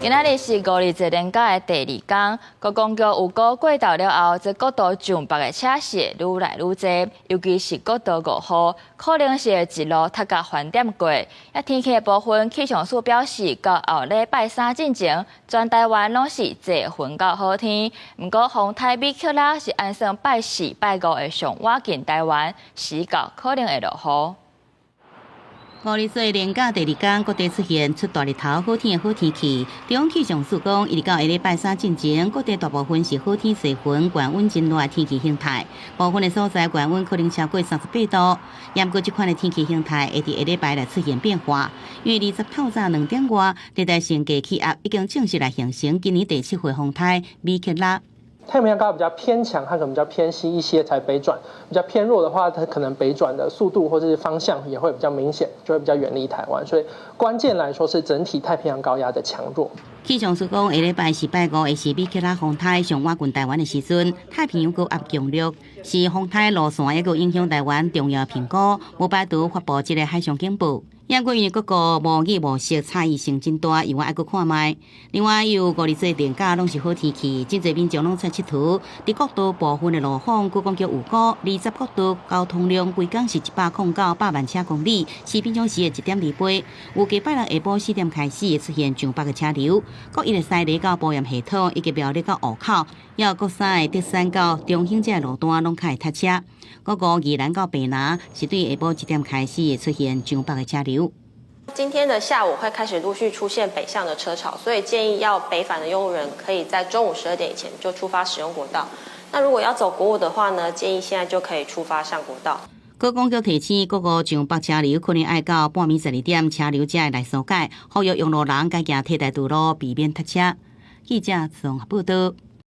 今仔日是五日節連假的第二工，觀光局預估過晝了後，這國道上北的車是會愈來愈濟，尤其是國道5號，可能是會一路塞到飯點過。啊，天氣的部分，氣象署表示，到後禮拜三進前，全台灣攏是濟雲到好天。毋過風颱米克拉是按算拜四、拜五會上倚近台灣，時到可能會落雨。五日節連假第二工，各地出現出大日頭、好天的好天氣。中央氣象署講，一直到下禮拜三進前，各地大部分是好天濟雲、懸溫真熱的天氣形態。部分的所在懸溫可能超過38度。毋過這款的天氣形態會佇下禮拜來出現變化，因為20透早2點外，熱帶性低氣壓已經正式來形成今年第七號風颱米克拉。太平洋高壓比較偏強，它可能比較偏西一些才北轉；比較偏弱的話，它可能北轉的速度或者是方向也會比較明顯，就會比較遠離台灣。所以關鍵來說是整體太平洋高壓的強弱。氣象署講，下禮拜四拜五會是米克拉風颱上倚近台灣的時陣，太平洋高壓強弱是風颱路線抑閣影響台灣重要評估，無排除發布這个海上警報。毋過因為各國模擬模式差異性真大，猶原愛閣看覓。另外，有五日節連假攏是好天氣，真濟民眾攏出𨑨迌。佇國道部分的路況，觀光局預估20國道交通量規工是109百萬車公里，是平常時的1.2倍。預計拜六下晡4點開始會出現上北的車流。國一的西螺到埔鹽系統以及苗栗到湖口，抑有國三的德山到中興這个路段攏較會塞車。國五宜蘭到白林是對下晡1點開始會出現上北的車流。今天的下午會開始陸續出現北向的車潮，所以建議要北返的用路人可以在中午12點以前就出發使用國道。那如果要走國五的話呢，建議現在就可以出發上國道。觀光局提醒，國五上北車流可能愛到半暝12點車流才會來疏解，呼籲用路人改行替代道路，避免塞車。記者綜合報道。